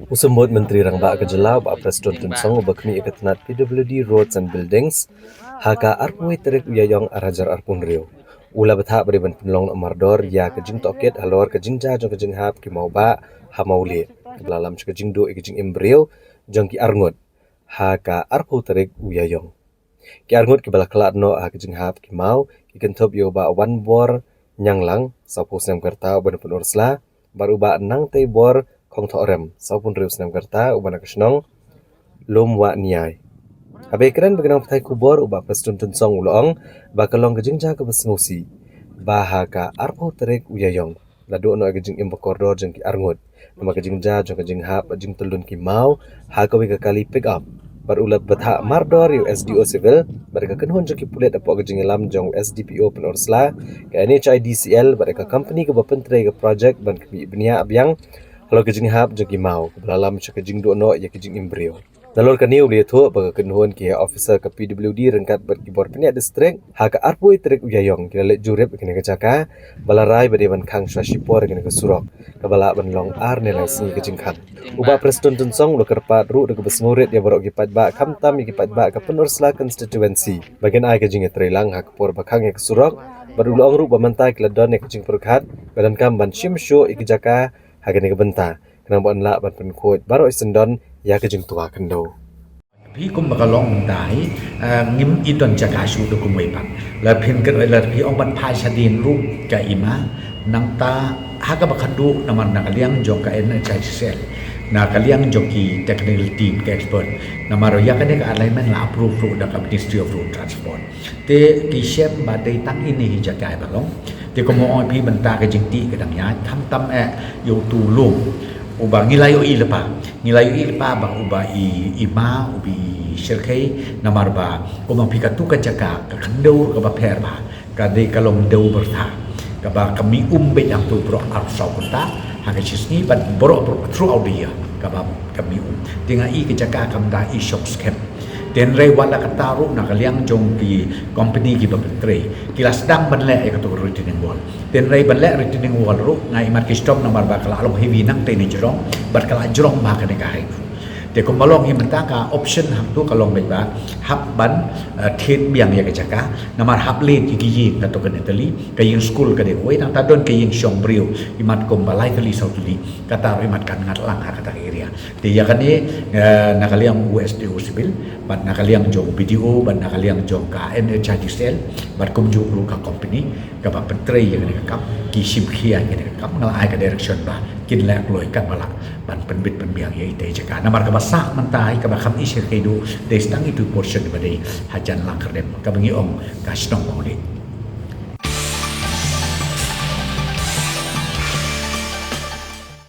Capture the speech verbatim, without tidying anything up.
U Symbud Myntri Rangbah ka jylla, Bah Prestone Tynsong, uba khmih ïa ka tnat P W D Roads and Buildings ha ka arphew tarik u Ïaïong arhajar arphew hynriew, u la bthah ba dei ban pynlong noh mardor ïa ka jingtohkit halor ka jingjia jong ka jinghap ki mawbah ha Mawlieh, kaba la lam sha ka jingduh ïa ka jingim briew jong ki arngut ha ka arphew tarik u Ïaïong. Ki arngut kiba la khlad noh ha ka jinghap ki maw ki kynthup ïa u Bah Wanbor Ñianglang, sawphew snem ka rta, uba na Pynursla, bad u Bah Nangteibor Khongthohrem, sawphew hynriew snem ka rta, uba na ka shnong Lumwahniai. Haba ïakren bad ki nongpathai khubor, u Bah Prestone Tynsong u la ong ba ka long ka jingjia kaba sngewsih ba ha ka arphew tarik u Ïaïong la duh noh ïa ka jingim ba kordor jong ki arngut namar ka jingjia jong ka jinghap bad jingtyllun ki maw ha kawei ka kali pick up. Bad u la bthah mardor ïa u S D O Civil bad ïa ka kynhun jong ki pulit hapoh ka jingïalam jong u S D P O Pynursla, ka N H I D C L bad ïa ka company kaba pyntrei ïa ka project ban khmih bniah biang halor ka jinghap jong ki maw kaba la lam sha ka jingduh noh ïa ka jingim briew. Nalor kane u la ïathuh ba ka kynhun ki heh officer ka P W D ryngkat bad ki bor pynïaid district ha ka arphew tarik u Ïaïong ki la leit jurip ïa kane ka jaka ba la rai ba dei ban khang sha shipor ïa kane ka surok kaba lah ban long ar ne lai sngi ka jingkhang. U Bah Prestone Tynsong u la kyrpad ruh da kaba sngewrit ïa baroh ki paidbah, khamtam ïa ki paidbah ka Pynursla constituency ba kin ai ka jingïatreilang ha ka por ba khang ïa ka surok, bad u la ong ruh ba mynta ki la don ïa ka jingpyrkhat ba donkam ban shim shuh ïa ka jaka ha kane ka bynta khnang ba yn lah ban pynkhuid baroh i syndon ïa ka jingtwa khyndew. Phi kumba ka long mynta hi, eh, ngim i don jaka shuh da kumwei pat. La phin kyrkhu, la phi ong ban phai shadien ruh ka i ma, nangta ha kaba khatduh namar na ka liang jong ka N H I D C L, na ka liang jong ki technical team, ka expert, namar ïa kane ka alignment la approve ruh da ka Ministry of Road Transport. Te ki shem ba dei tang ine hi jaka ba long. Te kumba ong phi mynta ka jingtih ka dang ïaid, khamtam eh ïa utu u lum uba ngi la ïohi lypa. Ngi la ïohi lypa ba uba i, i ma, uba i shyrkhei, namar ba kumba phi, katu ka jaka ka khyndew kaba pher bha, ka dei ka long dew byrtha kaba ka mih um beit hangtu baroh arphew saw kynta ha ka shi sngi, bad baroh, baroh throughout the year kaba ka mih um. Te nga i ka jaka kam da i shong skhem. Te hynrei wat la katta ruh na ka liang jong ki company kiba pyntrei ki la sdang ban leh ïa katu ka retaining wall. Te hynrei ban leh retaining wall ruh nga imat ki shitom namar ba ka la long heavy nangtei na jrong bad ka la jrong bha kane ka height. Te kumba long hi mynta ka option hangtu ka long beit ba hap ban, eh, thied biang ïa ka jaka namar hap leit ïa ki ïing, katu kane tylli, ka ïing skul ka dei kawei, nangta don ka ïing shong briew imat kumba lai tylli saw tylli, kata ruh imat kan ngat lang ha kata ka area. Te ïa kane, eh, na ka liang u S D O Civil bad na ka liang jong u B D O bad na ka liang jong ka N H I D C L bad kumjuh ruh ka company kaba pyntrei ïa kane ka kam, ki shim khia ïa kane ka kam, nga la ai ka direction ba kin leh kloi katba lah ban pynbit pynbiang ïa itei jaka. Namar kaba sah mynta hi kaba kham i shyrkhei duh dei tang itu portion ba dei hajan Langkyrdem kaba ngi ong ka shnong Mawlieh.